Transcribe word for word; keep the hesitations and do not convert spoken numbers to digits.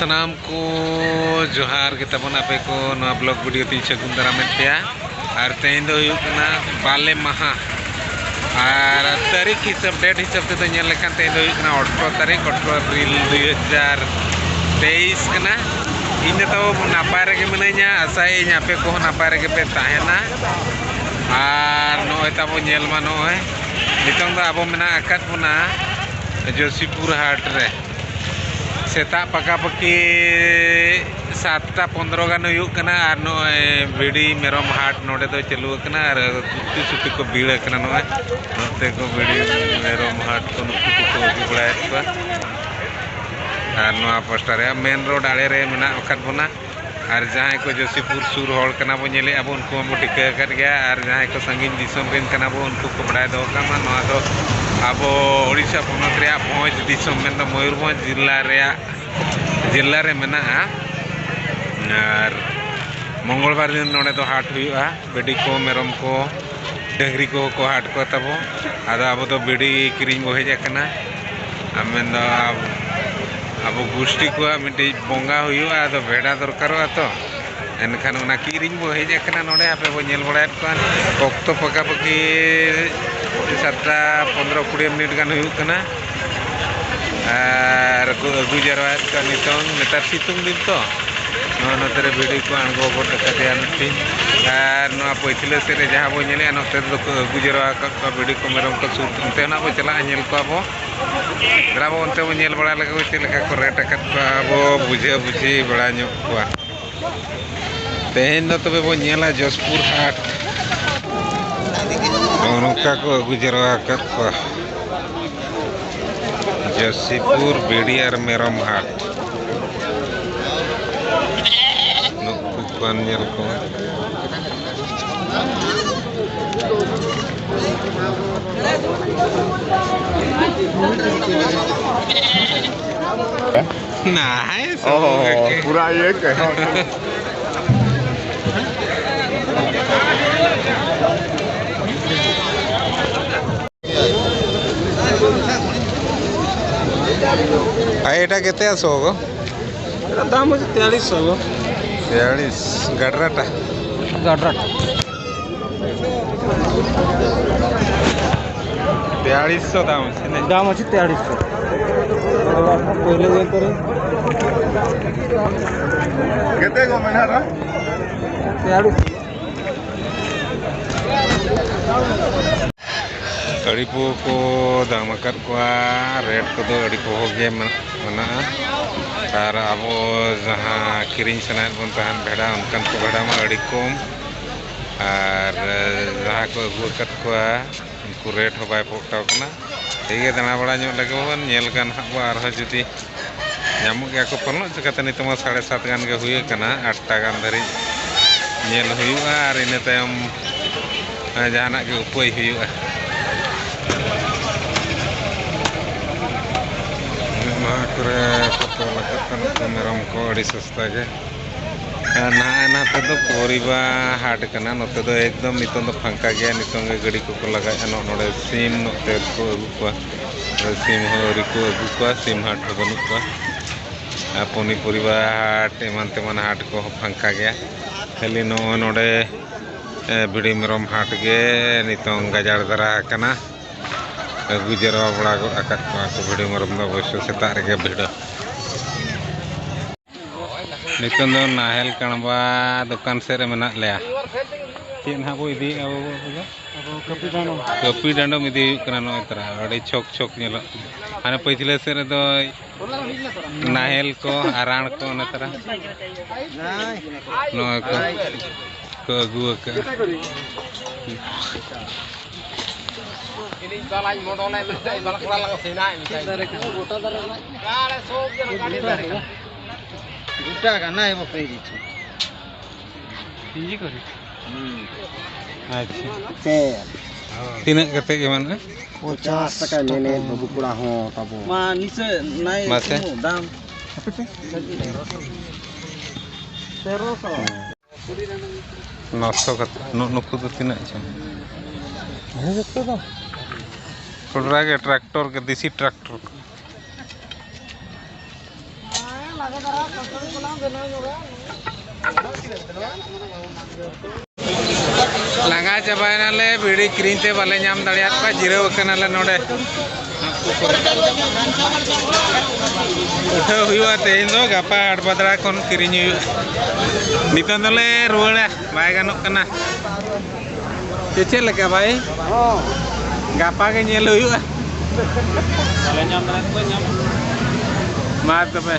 ᱥᱟᱱᱟᱢ ᱠᱚ ᱡᱚᱦᱟᱨ ᱜᱮ ᱛᱟᱵᱚᱱ, ᱟᱯᱮ ᱠᱚ ᱱᱚᱣᱟ ᱵᱞᱚᱜ ᱵᱷᱤᱰᱤᱭᱳ ᱛᱤᱧ ᱥᱟᱹᱜᱩᱱ ᱫᱟᱨᱟᱢᱮᱫ ᱯᱮᱭᱟ᱾ ᱟᱨ ᱛᱮᱦᱮᱧ ᱫᱚ ᱦᱩᱭᱩᱜ ᱠᱟᱱᱟ ᱵᱟᱞᱮ ᱢᱟᱦᱟ, ᱟᱨ ᱛᱟᱹᱨᱤᱠᱷ ᱦᱤᱥᱟᱹᱵ, ᱰᱮᱴ ᱦᱤᱥᱟᱹᱵ ᱛᱮᱫᱚ ᱧᱮᱞ ᱞᱮᱠᱷᱟᱱ ᱛᱮᱦᱮᱧ ᱫᱚ ᱦᱩᱭᱩᱜ ᱠᱟᱱᱟ ᱟᱴᱷᱨᱚ ᱛᱟᱹᱨᱤᱠᱷ, ᱟᱴᱷᱨᱚ ᱮᱯᱨᱤᱞ ᱫᱩᱭ ᱦᱟᱡᱟᱨ ᱛᱮᱭᱤᱥ ᱠᱟᱱᱟ᱾ ᱤᱧ ᱫᱚ ᱛᱟᱵᱚ ᱱᱟᱯᱟᱭ ᱨᱮᱜᱮ ᱢᱤᱱᱟᱹᱧᱟ, ᱟᱥᱟᱭᱟᱹᱧ ᱟᱯᱮ ᱠᱚᱦᱚᱸ ᱱᱟᱯᱟᱭ ᱨᱮᱜᱮ ᱯᱮ ᱛᱟᱦᱮᱱᱟ᱾ ᱟᱨ ᱱᱚᱜᱼᱚᱭ ᱛᱟᱵᱚ ᱧᱮᱞ ᱢᱟ, ᱱᱚᱜᱼᱚᱭ ᱱᱤᱛᱚᱝ ᱫᱚ ᱟᱵᱚ ᱢᱮᱱᱟᱜ ᱟᱠᱟᱫ ᱵᱚᱱᱟ ᱡᱳᱥᱤᱯᱩᱨ ᱦᱟᱴ ᱨᱮ᱾ ᱥᱮᱛᱟᱜ ᱯᱟᱠᱟᱯᱟᱠᱤ ᱥᱟᱛᱴᱟ ᱯᱚᱱᱫᱽᱨᱚ ᱜᱟᱱ ᱦᱩᱭᱩᱜ ᱠᱟᱱᱟ, ᱟᱨ ᱱᱚᱜᱼᱚᱭ ᱵᱷᱤᱰᱤ ᱢᱮᱨᱚᱢ ᱦᱟᱴ ᱱᱚᱰᱮ ᱫᱚ ᱪᱟᱹᱞᱩ ᱟᱠᱟᱱᱟ, ᱟᱨ ᱥᱩᱴᱤ ᱥᱩᱴᱤ ᱠᱚ ᱵᱷᱤᱲ ᱟᱠᱟᱱᱟ᱾ ᱱᱚᱜᱼᱚᱭ ᱱᱚᱛᱮ ᱠᱚ ᱵᱷᱤᱰᱤ ᱢᱮᱨᱚᱢ ᱦᱟᱴ ᱠᱚ ᱱᱩᱠᱩ ᱠᱚᱠᱚ ᱟᱹᱜᱩ ᱵᱟᱲᱟᱭᱮᱫ ᱠᱚᱣᱟ᱾ ᱟᱨ ᱱᱚᱣᱟ ᱯᱟᱥᱴᱟ ᱨᱮ ᱢᱮᱱ ᱨᱳᱰ ᱟᱲᱮ ᱨᱮ ᱢᱮᱱᱟᱜ ᱟᱠᱟᱫ ᱵᱚᱱᱟ᱾ ᱟᱨ ᱡᱟᱦᱟᱸᱭ ᱠᱚ ᱡᱳᱥᱤᱯᱩᱨ ᱥᱩᱨ ᱦᱚᱲ ᱠᱟᱱᱟ ᱵᱚᱱ, ᱧᱮᱞᱮᱫᱼᱟ ᱵᱚᱱ, ᱩᱱᱠᱩ ᱢᱟᱵᱚᱱ ᱴᱷᱤᱠᱟᱹ ᱟᱠᱟᱫ ᱜᱮᱭᱟ᱾ ᱟᱨ ᱡᱟᱦᱟᱸᱭ ᱠᱚ ᱥᱟᱺᱜᱤᱧ ᱫᱤᱥᱚᱢ ᱨᱮᱱ ᱠᱟᱱᱟ ᱵᱚᱱ, ᱩᱱᱠᱩ ᱠᱚ ᱵᱟᱲᱟᱭ ᱫᱚᱦᱚ ᱠᱟᱜ ᱢᱟ, ᱱᱚᱣᱟ ᱫᱚ ᱟᱵᱚ ᱳᱰᱤᱥᱟ ᱯᱚᱱᱚᱛ ᱨᱮᱭᱟᱜ ᱵᱷᱚᱸᱡᱽ ᱫᱤᱥᱚᱢ, ᱢᱮᱱᱫᱚ ᱢᱚᱭᱩᱨᱵᱷᱚᱸᱡᱽ ᱡᱮᱞᱟ ᱨᱮᱭᱟᱜ, ᱡᱮᱞᱟ ᱨᱮ ᱢᱮᱱᱟᱜᱼᱟ᱾ ᱟᱨ ᱢᱚᱝᱜᱚᱞ ᱵᱟᱨ ᱫᱤᱱ ᱱᱚᱰᱮ ᱫᱚ ᱦᱟᱴ ᱦᱩᱭᱩᱜᱼᱟ, ᱵᱷᱤᱰᱤ ᱠᱚ, ᱢᱮᱨᱚᱢ ᱠᱚ, ᱰᱟᱹᱝᱨᱤ ᱠᱚᱦᱚᱸ ᱠᱚ ᱦᱟᱴ ᱠᱚᱣᱟ ᱛᱟᱵᱚ᱾ ᱟᱫᱚ ᱟᱵᱚ ᱫᱚ ᱵᱷᱤᱰᱤ ᱠᱤᱨᱤᱧ ᱵᱚ ᱦᱮᱡ ᱟᱠᱟᱱᱟ᱾ ᱟᱨ ᱢᱮᱱᱫᱚ ᱟᱵ-, ᱟᱵᱚ ᱜᱩᱥᱴᱤ ᱠᱚᱣᱟᱜ ᱢᱤᱫᱴᱤᱡ ᱵᱚᱸᱜᱟ ᱦᱩᱭᱩᱜᱼᱟ, ᱟᱫᱚ ᱵᱷᱮᱰᱟ ᱫᱚᱨᱠᱟᱨᱚᱜᱼᱟ ᱛᱚ, ᱮᱱᱠᱷᱟᱱ ᱚᱱᱟ ᱠᱤᱨᱤᱧ ᱵᱚ ᱦᱮᱡ ᱟᱠᱟᱱᱟ ᱱᱚᱰᱮ᱾ ᱟᱯᱮ ᱵᱚ ᱧᱮᱞ ᱵᱟᱲᱟᱭᱮᱫ ᱠᱚᱣᱟ, ᱚᱠᱛᱚ ᱯᱟᱠᱟᱯᱟᱠᱤ ᱥᱟᱛᱴᱟ ᱯᱚᱱᱫᱽᱨᱚ ᱠᱩᱲᱤ ᱢᱤᱱᱤᱴ ᱜᱟᱱ ᱦᱩᱭᱩᱜ ᱠᱟᱱᱟ᱾ ᱟᱨ ᱠᱚ ᱟᱹᱜᱩ ᱡᱟᱨᱣᱟᱭᱮᱫ ᱠᱚᱣᱟ ᱱᱤᱛᱚᱝ, ᱱᱮᱛᱟᱨ ᱥᱤᱛᱩᱝ ᱫᱤᱱ ᱛᱚ᱾ ᱱᱚᱣᱟ ᱱᱚᱛᱮ ᱨᱮ ᱵᱷᱤᱰᱤ ᱠᱚ ᱟᱬᱜᱚ ᱜᱚᱫ ᱟᱠᱟᱫᱮᱭᱟ ᱢᱤᱫᱴᱤᱡ᱾ ᱟᱨ ᱱᱚᱣᱟ ᱯᱟᱹᱪᱷᱞᱟᱹ ᱥᱮᱫ ᱨᱮ ᱡᱟᱦᱟᱸ ᱵᱚ ᱧᱮᱞᱮᱫᱼᱟ, ᱱᱚᱛᱮ ᱨᱮᱫᱚ ᱠᱚ ᱟᱹᱜᱩ ᱡᱟᱨᱣᱟ ᱟᱠᱟᱫ ᱠᱚᱣᱟ ᱵᱷᱤᱰᱤ ᱠᱚ, ᱢᱮᱨᱚᱢ ᱠᱚ ᱥᱩᱨ ᱚᱱᱛᱮ ᱱᱟᱜ ᱵᱚ ᱪᱟᱞᱟᱜᱼᱟ, ᱧᱮᱞ ᱠᱚᱣᱟ ᱵᱚ᱾ ᱫᱮᱞᱟ ᱵᱚ ᱚᱱᱛᱮ ᱵᱚ ᱧᱮᱞ ᱵᱟᱲᱟ ᱞᱮᱠᱚ ᱪᱮᱫ ᱞᱮᱠᱟ ᱠᱚ ᱨᱮᱴ ᱟᱠᱟᱫ ᱠᱚᱣᱟ, ᱵᱚ ᱵᱩᱡᱷᱟᱹ ᱵᱩᱡᱷᱤ ᱵᱟᱲᱟ ᱧᱚᱜ ᱠᱚᱣᱟ᱾ ᱛᱮᱦᱮᱧ ᱫᱚ ᱛᱚᱵᱮ ᱵᱚ ᱧᱮᱞᱟ ᱡᱚᱥᱯᱩᱨ ᱦᱟᱴ᱾ ᱱᱚᱜᱼᱚ ᱱᱚᱝᱠᱟ ᱠᱚ ᱟᱹᱜᱩ ᱡᱟᱨᱣᱟ ᱟᱠᱟᱫ ᱠᱚᱣᱟ᱾ ᱡᱚᱥᱤᱯᱩᱨ ᱵᱷᱤᱰᱤ ᱟᱨ ᱢᱮᱨᱚᱢ ᱦᱟᱴ᱾ ᱱᱩᱠᱩ ᱠᱚ ᱧᱮᱞ ᱠᱚᱢ᱾ ᱱᱟᱭ, ᱚ, ᱥᱚᱢᱚᱭ ᱜᱮ᱾ ᱯᱩᱨᱟ ᱤᱭᱟᱹ ᱜᱮ᱾ ᱟᱨ ᱮᱴᱟ ᱠᱮᱛᱮ ᱟᱥᱚ ᱜᱚ? ᱫᱟᱢ ᱦᱚᱪᱪᱷᱮ ᱛᱮᱭᱟᱞᱤᱥ ᱥᱚ᱾ ᱛᱮᱭᱟᱞᱤᱥ, ᱜᱟᱰᱨᱟᱴᱟ᱾ ᱜᱟᱰᱨᱟᱴᱟ᱾ ᱛᱮᱭᱟᱞᱤᱥ ᱥᱚ ᱫᱟᱢ ᱦᱚᱪᱪᱷᱮ᱾ ᱫᱟᱢ ᱦᱚᱪᱪᱷᱮ ᱛᱮᱭᱟᱞᱤᱥ ᱥᱚ᱾ ᱯᱳᱭᱞᱳ ᱜᱮ ᱠᱚᱨᱮ᱾ ᱠᱮᱛᱮ ᱠᱚ ᱢᱮᱱᱟᱜᱼᱟ? ᱛᱮᱭᱟᱞᱤᱥ᱾ ᱟᱹᱰᱤ ᱯᱚᱦᱚ ᱠᱚ ᱫᱟᱢ ᱟᱠᱟᱫ ᱠᱚᱣᱟ, ᱨᱮᱴ ᱠᱚᱫᱚ ᱟᱹᱰᱤ ᱯᱚᱦᱚ ᱜᱮ ᱢᱮᱱᱟᱜᱼᱟ᱾ ᱟᱨ ᱟᱵᱚ ᱡᱟᱦᱟᱸ ᱠᱤᱨᱤᱧ ᱥᱟᱱᱟᱭᱮᱫ ᱵᱚᱱ ᱛᱟᱦᱮᱸᱫ ᱵᱷᱮᱰᱟ, ᱚᱱᱠᱟᱱ ᱠᱚ ᱵᱷᱮᱰᱟ ᱢᱟ ᱟᱹᱰᱤ ᱠᱚᱢ, ᱟᱨ ᱡᱟᱦᱟᱸ ᱠᱚ ᱟᱹᱜᱩ ᱟᱠᱟᱫ ᱠᱚᱣᱟ, ᱩᱱᱠᱩ ᱨᱮᱴ ᱦᱚᱸ ᱵᱟᱭ ᱯᱚᱦᱚᱴᱟᱣ ᱠᱟᱱᱟ᱾ ᱴᱷᱤᱠ ᱜᱮ, ᱫᱟᱬᱟ ᱵᱟᱲᱟ ᱧᱚᱜ ᱞᱮᱜᱮ ᱵᱚᱱ, ᱧᱮᱞ ᱜᱟᱱ ᱦᱟᱸᱜ ᱵᱚ ᱟᱨᱦᱚᱸ ᱡᱩᱫᱤ ᱧᱟᱢᱚᱜ ᱜᱮᱭᱟ ᱠᱚ ᱯᱟᱞᱮᱱᱚᱜ᱾ ᱪᱤᱠᱟᱹᱛᱮ ᱱᱤᱛᱚᱜ ᱢᱟ ᱥᱟᱲᱮ ᱥᱟᱛ ᱜᱟᱱ ᱜᱮ ᱦᱩᱭ ᱟᱠᱟᱱᱟ, ᱟᱴᱴᱟ ᱜᱟᱱ ᱫᱷᱟᱹᱨᱤᱡ ᱧᱮᱞ ᱦᱩᱭᱩᱜᱼᱟ᱾ ᱟᱨ ᱤᱱᱟᱹ ᱛᱟᱭᱚᱢ, ᱦᱮᱸ, ᱡᱟᱦᱟᱱᱟᱜ ᱜᱮ ᱩᱯᱟᱹᱭ ᱦᱩᱭᱩᱜᱼᱟ᱾ ᱱᱚᱣᱟ ᱠᱚᱨᱮ ᱠᱚ ᱛᱚᱞ ᱟᱠᱟᱫ ᱠᱟᱱᱟ ᱠᱚ ᱢᱮᱨᱚᱢ ᱠᱚ ᱟᱹᱰᱤ ᱥᱚᱥᱛᱟ ᱜᱮ᱾ ᱟᱨ ᱱᱟᱦᱟᱜ ᱱᱟᱛᱮ ᱫᱚ ᱯᱚᱨᱤᱵᱟ ᱦᱟᱴ ᱠᱟᱱᱟ᱾ ᱱᱚᱛᱮ ᱫᱚ ᱮᱠᱫᱚᱢ ᱱᱤᱛᱚᱝ ᱫᱚ ᱯᱷᱟᱸᱠᱟ ᱜᱮᱭᱟ᱾ ᱱᱤᱛᱚᱝ ᱜᱮ ᱜᱟᱹᱰᱤ ᱠᱚᱠᱚ ᱞᱟᱜᱟᱭᱮᱫᱼᱟ᱾ ᱱᱚᱜᱼᱚ ᱱᱚᱰᱮ ᱥᱤᱢ ᱱᱚᱛᱮ ᱠᱚ ᱟᱹᱜᱩ ᱠᱚᱣᱟ᱾ ᱥᱤᱢ ᱦᱚᱸ ᱟᱹᱣᱨᱤ ᱠᱚ ᱟᱹᱜᱩ ᱠᱚᱣᱟ, ᱥᱤᱢ ᱦᱟᱴ ᱦᱚᱸ ᱵᱟᱹᱱᱩᱜ ᱠᱚᱣᱟ᱾ ᱟᱨ ᱯᱚᱱᱤ ᱯᱚᱨᱤᱵᱟ ᱦᱟᱴ, ᱮᱢᱟᱱ ᱛᱮᱢᱟᱱ ᱦᱟᱴ ᱠᱚᱦᱚᱸ ᱯᱷᱟᱸᱠᱟ ᱜᱮᱭᱟ᱾ ᱠᱷᱟᱹᱞᱤ ᱱᱚᱜᱼᱚᱭ ᱱᱚᱰᱮ, ᱮ, ᱵᱷᱤᱰᱤ ᱢᱮᱨᱚᱢ ᱦᱟᱴ ᱜᱮ ᱱᱤᱛᱚᱝ ᱜᱟᱡᱟᱲ ᱫᱷᱟᱨᱟ ᱟᱠᱟᱱᱟ᱾ ᱟᱹᱜᱩ ᱡᱟᱨᱣᱟ ᱵᱟᱲᱟ ᱜᱚᱫ ᱟᱠᱟᱫ ᱠᱚᱣᱟ ᱠᱚ ᱵᱷᱤᱰᱤ ᱢᱮᱨᱚᱢ ᱫᱚ ᱚᱵᱚᱥᱥᱳᱭ ᱥᱮᱛᱟᱜ ᱨᱮᱜᱮ ᱵᱷᱤᱲ᱾ ᱱᱤᱛᱚᱝ ᱫᱚ ᱱᱟᱦᱮᱞ ᱠᱟᱬᱵᱟ ᱫᱚᱠᱟᱱ ᱥᱮᱫ ᱨᱮ ᱢᱮᱱᱟᱜ ᱞᱮᱭᱟ᱾ ᱪᱮᱫ ᱱᱟᱦᱟᱜ ᱵᱚ ᱤᱫᱤᱭᱮᱫᱼᱟ ᱵᱟᱹᱵᱩ, ᱟᱵᱚ ᱫᱚ? ᱟᱵᱚ ᱠᱟᱹᱯᱤ ᱰᱟᱸᱰᱚᱢ᱾ ᱠᱟᱹᱯᱤ ᱰᱟᱸᱰᱚᱢ ᱤᱫᱤ ᱦᱩᱭᱩᱜ ᱠᱟᱱᱟ ᱱᱚᱜᱼᱚᱭ ᱛᱚᱨᱟ᱾ ᱟᱹᱰᱤ ᱪᱷᱚᱠ ᱪᱷᱚᱠ ᱧᱮᱞᱚᱜ ᱠᱟᱱᱟ᱾ ᱦᱟᱱᱮ ᱯᱟᱹᱪᱷᱞᱟᱹ ᱥᱮᱫ ᱨᱮᱫᱚ ᱱᱟᱦᱮᱞ ᱠᱚ, ᱟᱨᱟᱬ ᱠᱚ, ᱚᱱᱟ ᱛᱚᱨᱟ ᱱᱚᱜᱼᱚᱭ ᱠᱚ, ᱠᱚ ᱟᱹᱜᱩ ᱟᱠᱟᱫᱼᱟ᱾ ᱜᱚᱴᱟ ᱜᱟᱱᱟ ᱮ ᱵᱟᱯᱮ ᱤᱫᱤ ᱪᱚ᱾ ᱤᱧᱡᱤ ᱠᱚᱨᱮ? ᱦᱩᱸ᱾ ᱟᱪᱪᱷᱟ᱾ ᱯᱮ᱾ ᱛᱤᱱᱟᱹᱜ ᱠᱟᱛᱮ ᱜᱮ ᱢᱮᱱᱟᱜᱼᱟ? ᱯᱚᱧᱪᱟᱥ ᱴᱟᱠᱟ ᱢᱮᱱᱮᱫ ᱵᱟᱹᱵᱩ ᱠᱚᱲᱟ ᱦᱚᱸ ᱛᱟᱵᱚ᱾ ᱢᱟ ᱱᱤᱥᱟᱹ ᱱᱟᱭ ᱢᱟᱥᱮ᱾ ᱛᱤᱱᱟᱹᱜ ᱫᱟᱢ? ᱛᱮᱨᱚᱥᱚ᱾ ᱱᱚᱥᱚ ᱠᱟᱛᱮ᱾ ᱱᱩ-, ᱱᱩᱠᱩ ᱫᱚ ᱛᱤᱱᱟᱹᱜ ᱪᱚᱝ? ᱦᱮᱸ, ᱡᱚᱛᱚ ᱫᱚ᱾ ᱠᱚᱰᱨᱟ ᱜᱮ ᱴᱨᱟᱠᱴᱚᱨ ᱜᱮ, ᱫᱮᱥᱤ ᱴᱨᱟᱠᱴᱚᱨ᱾ ᱞᱟᱸᱜᱟ ᱪᱟᱵᱟᱭᱮᱱᱟᱞᱮ, ᱵᱤᱲᱤ ᱠᱤᱨᱤᱧ ᱛᱮ ᱵᱟᱞᱮ ᱧᱟᱢ ᱫᱟᱲᱮᱭᱟᱫ ᱠᱚᱣᱟ, ᱡᱤᱨᱟᱹᱣ ᱟᱠᱟᱱᱟᱞᱮ ᱱᱚᱰᱮ᱾ ᱩᱴᱷᱟᱹᱣ ᱦᱩᱭᱩᱜᱼᱟ ᱛᱮᱦᱮᱧ ᱫᱚ, ᱜᱟᱯᱟ ᱦᱟᱴ ᱵᱟᱫᱽᱲᱟ ᱠᱷᱚᱱ ᱠᱤᱨᱤᱧ ᱦᱩᱭᱩᱜᱼᱟ᱾ ᱱᱤᱛᱚᱝ ᱫᱚᱞᱮ ᱨᱩᱣᱟᱹᱲᱟ, ᱵᱟᱭ ᱜᱟᱱᱚᱜ ᱠᱟᱱᱟ᱾ ᱪᱮ ᱪᱮᱫ ᱞᱮᱠᱟ ᱵᱷᱟᱭ? ᱦᱚᱸ᱾ ᱜᱟᱯᱟ ᱜᱮ ᱧᱮᱞ ᱦᱩᱭᱩᱜᱼᱟ᱾ ᱵᱟᱞᱮ ᱧᱟᱢ ᱫᱟᱲᱮᱭᱟᱜ ᱠᱚᱣᱟ ᱧᱟᱢ᱾ ᱢᱟ ᱛᱚᱵᱮ᱾